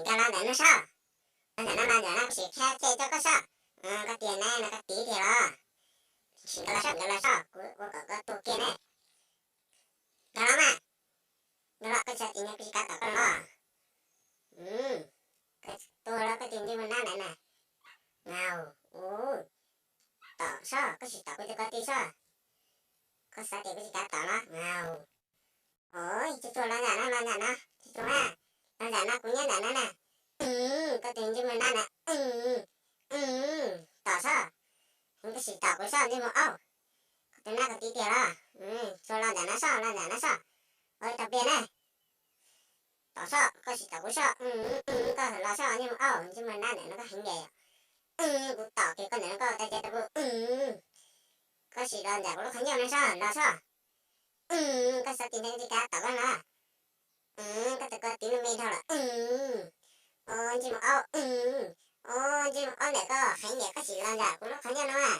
Nkag los ntawm no soj, los ntawm no los ntawm no kuv sim qhia coj koj soj. Koj tias ne no koj tiv tiag los? Sim nkag los soj, nkag los soj, kuv ua kom koj tuag kiag ne. Nkag los mas, nkag los, koj xav tias kuv tsis kav tom koj los? Koj tuag los koj tus ntsej muag nab ntawm na. Au, u, tom soj, koj sim tom kuv tus ko tw soj. Koj xav tias kuv tsis kav tom los? Au. Os, tsuag tsuag los ntawm no, los ntawm no, tsuag tsuag na, los ntawm no kuv nyob ntawm no na. Koj tus ntsej muag nab na. Tom soj, koj sim tom kuv soj ntsej muag aub. Koj tus nab koj tiv tiag los? Tsuag los ntawm no soj, los ntawm no soj. Ua tau pliag na. Tom soj, koj sim tom kuv soj. Koj los soj ntsej muag aub, ntsej muag nab ntawm no koj heev nyiam yom. Kuv tom kiag koj ntawm no koj ua tau cai rau kuv. Koj sim los ntawm kuv lub qhov ncauj no soj, los soj. Koj xav tias ntawd tsis kav tom koj los? Koj tus ko tw lub me dhau lawm. Os, ntsej muag aub. Os, ntsej muag aub ntawm koj heev nyiam, koj sim los ntawm kuv lub qhov ncauj no mas.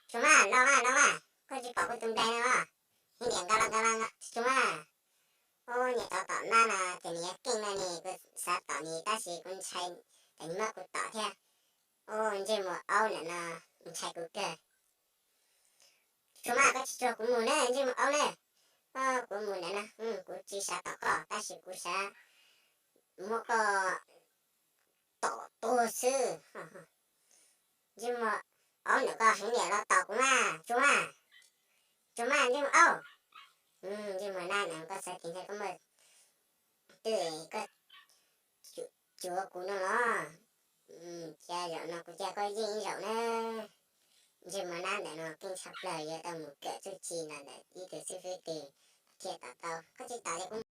Tsuag mas, los mas, los mas, koj tsis pom kuv tus nplaig no los? Heev nyiam, nkag los, nkag los, tsuag mas. Os, niam tov tom nab no ces nws yuav keej no ne, kuv xav tom nws tab sis kuv ntshai ces nws muab kuv tom thiab. Os, ntsej muag aub ntawm no ntshai kuv kawg. Tsuag mas, koj tsis tsuag kuv mus ne ntsej muag aub ne. Kuv mus ntawm no, kuv tsis xav tom koj tab sis kuv xav muab koj tom tuag xwb. Ntsej muag aub ntawm koj heev nyiam los tom kuv mas, tsuag mas. Tsuag mas ntsej muag aub. Ntsej muag nab ntawm koj xav tias ntshai koj muaj twj, koj cuav kuv no los? Cia zaum no kuv cia koj yeej ib zaug na. Ntsej muag nab ntawm no keej tshaj plaws, yuav tau mus kawm txuj ci ntawm ib tug xib fwb twg thiaj tom tau. Koj tsis tom ces kuv